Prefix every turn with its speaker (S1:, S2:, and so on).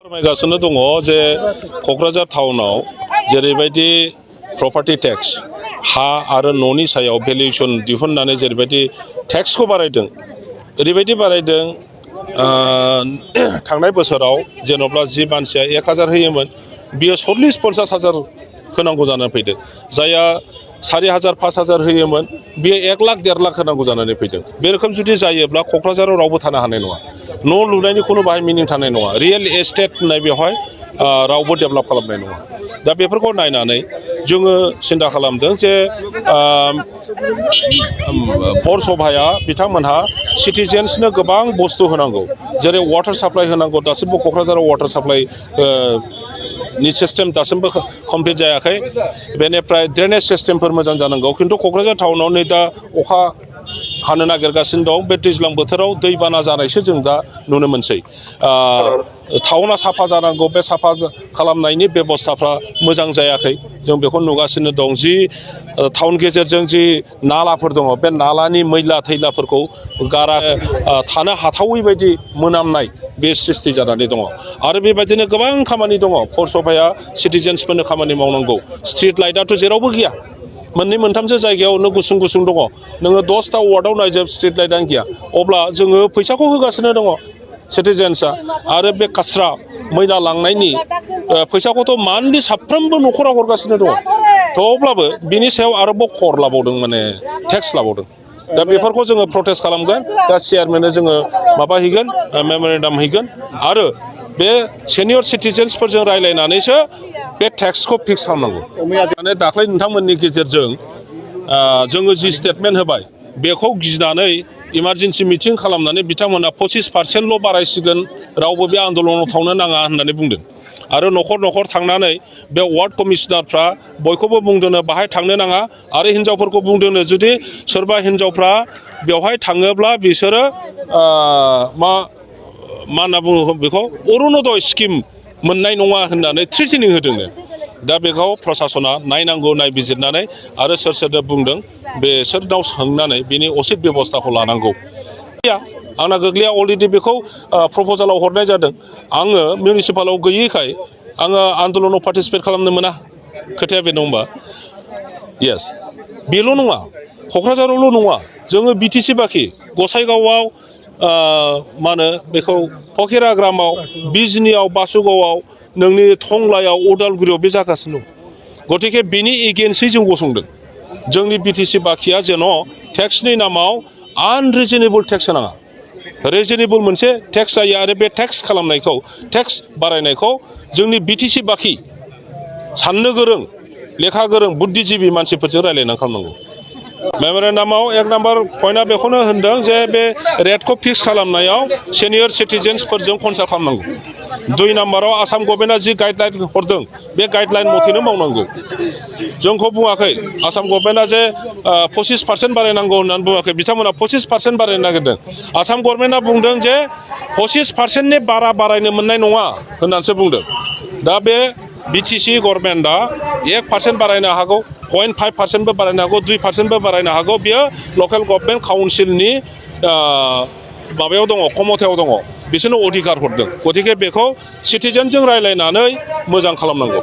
S1: फोरमायगासिनो दङ जे क'क्राझार टाउनाव जेरैबायदि प्रपार्टी टैक्स हा आरो न'नि सायाव भेलुएसन दिहुननानै जेरैबायदि टैक्सखौ बारायदों ओरैबायदि बारायदों थांनाय बोसोराव जेन'ब्ला जि मानसिया 1000 होयोमोन बियो 40-50,000 होनांगौ जानानै फैदों जायहा 4000 5000 होयोमोन बियो 1 लाख 1.5 लाख होनांगौ जानानै फैदों बे रोखोम जुदि जायोब्ला क'क्राझाराव रावबो थानो हानाय नङा न' लुनायनि खुनु बाहाय मिनिं थानाय नङा रियेल एस्टेट होननाय बेवहाय रावबो डेभेलप खालामनाय नङा दा बेफोरखौ नायनानै जोङो सिन्था खालामदों जे पौर सभाया बिथांमोनहा सिटिजेन्सनो गोबां बुस्थु होनांगौ जेरै वाटार साप्लाइ होनांगौ दासिमबो क'क्राझाराव वाटार साप्लाइ नि सिस्टेम दासिमबो कमप्लिट जायाखै बेनिफ्राय ड्रेनेज सिस्टेमफोर मोजां जानांगौ खिन्थु क'क्राझार टाउनाव नै दा अखा हानो नागिरगासिनो दं बे दैज्लां बोथोराव दैबाना जानायसो जों दा नुनो मोनसै टाउना साफा जानांगौ बे साफा खालामनायनि बेबस्थाफ्रा मोजां जायाखै जों बेखौ नुगासिनो दं जि टाउन गेजेरजों जि नालाफोर दङ बे नालानि मैला थैलाफोरखौ गारा थानो हाथावै बायदि मोनामनाय बे सृष्टि जानानै दङ आरो बेबायदिनो गोबां खामानि दङ पौर सभाया सिटिजेन्सफोरनो खामानि मावनांगौ स्ट्रीट लाइटआथ' जेरावबो गैया मोननै मोनथामसो जायगायावनो गुसुं गुसुं दङ नोङो 10टा वार्डआव नायजोब स्ट्रीट लाइटआनो गैया अब्ला जोङो फैसाखौ होगासिनो दङ सिटिजेन्सआ आरो बे काचरा मैला लांनायनि फैसाखौथ' मान्थलि साफ्रोमबो न'खराव हरगासिनो दङ थेवब्लाबो बिनि सायाव आरोबाव कर लाबावदों माने टेक्स लाबावदों दा बेफोरखौ जोङो प्रटेस्ट खालामगोन दा चेयारमेननो जोङो माबा हैगोन मेम'रेन्डाम हैगोन आरो बे सिनियर सिटिजेन्सफोरजों रायज्लायनानैसो बे टेक्सखौ फिक्स खालामनांगौ माने दाख्लै नोंथांमोननि गेजेरजों जोङो जि स्टेटमेन्ट होबाय बेखौ गिनानै इमारजेन्सि मिटिं खालामनानै बिथांमोना 25%ल' बारायसिगोन रावबो बे आन्दलनाव थांनो नाङा होननानै बुंदों आरो न'खर न'खर थांनानै बे वार्ड कमिशनारफ्रा बयखौबो बुंदोंनो बाहाय थांनो नाङा आरो हिन्जावफोरखौ बुंदोंनो जुदि सोरबा हिन्जावफ्रा बेवहाय थाङोब्ला बिसोरो मा होनना बुङो बेखौ अरुण'दय स्किम मोननाय नङा होननानै थ्रेटेनिं होदोंनो दा बेखौ प्रसासना नायनांगौ नायबिजिरनानै आरो सोर सोरनो बुंदों बेसोरनाव सोंनानै बिनि उचित बेबस्थाखौ लानांगौ आंना गोग्लैया अलरेडि बेखौ प्रप'जालाव हरनाय जादों आङो मिउनिसिपालाव गैयैखाय आङो आन्दलनाव पार्टिसिपेट खालामनो मोना खोथाया बे नङा येस बेल' नङा क'क्राझारावल' नङा जोङो बिटिसि बाखि गसाइगावआव मा होनो बेखौ फकिराग्रामाव बिजनियाव बासुगावआव नोंनि टंलायाव उदालगुरियाव बे जागासिनो दं गतिके बेनि एगेन्स्टै जों गसंदों जोंनि बिटिसि बाखिया जेन' टेक्सनि नामाव आनरिजनेबल टेक्स होनाङा रिजनेबल मोनसे टेक्स जायो आरो बे टेक्स खालामनायखौ टेक्स बारायनायखौ जोंनि बिटिसि बाखि साननो गोरों लेखा गोरों बुद्धिजिबि मानसिफोरजों रायज्लायनानै खालामनांगौ मेम'रेन्डामाव 1 नाम्बार पइन्टआ बेखौनो होनदों जे बे रेटखौ फिक्स खालामनायाव सिनियर सिटिजेन्सफोरजों कनसाल्ट खालामनांगौ 2 नाम्बाराव आसाम गभर्नमेन्टआ जि गाइडलाइन हरदों बे गाइडलाइन मथेनो मावनांगौ जोंखौ बुङाखै आसाम गभर्नमेन्टआ जे 25% बारायनांगौ होननानै बुङाखै बिथांमोना 25% बारायनो नागिरदों आसाम गभर्नमेन्टआ बुंदों जे 25%नि बारा बारायनो मोननाय नङा होननानैसो बुंदों दा बे बिटिसि गभर्नमेन्टआ 1% बारायनो हागौ 0.5%बो बारायनो हागौ 2%बो बारायनो हागौ बेयो लकेल गभर्नमेन्ट काउन्सिलनि माबायाव दङ खमथायाव दङ बिसोरनो अधिकार हरदों गतिके बेखौ सिटिजेनजों रायज्लायनानै मोजां खालामनांगौ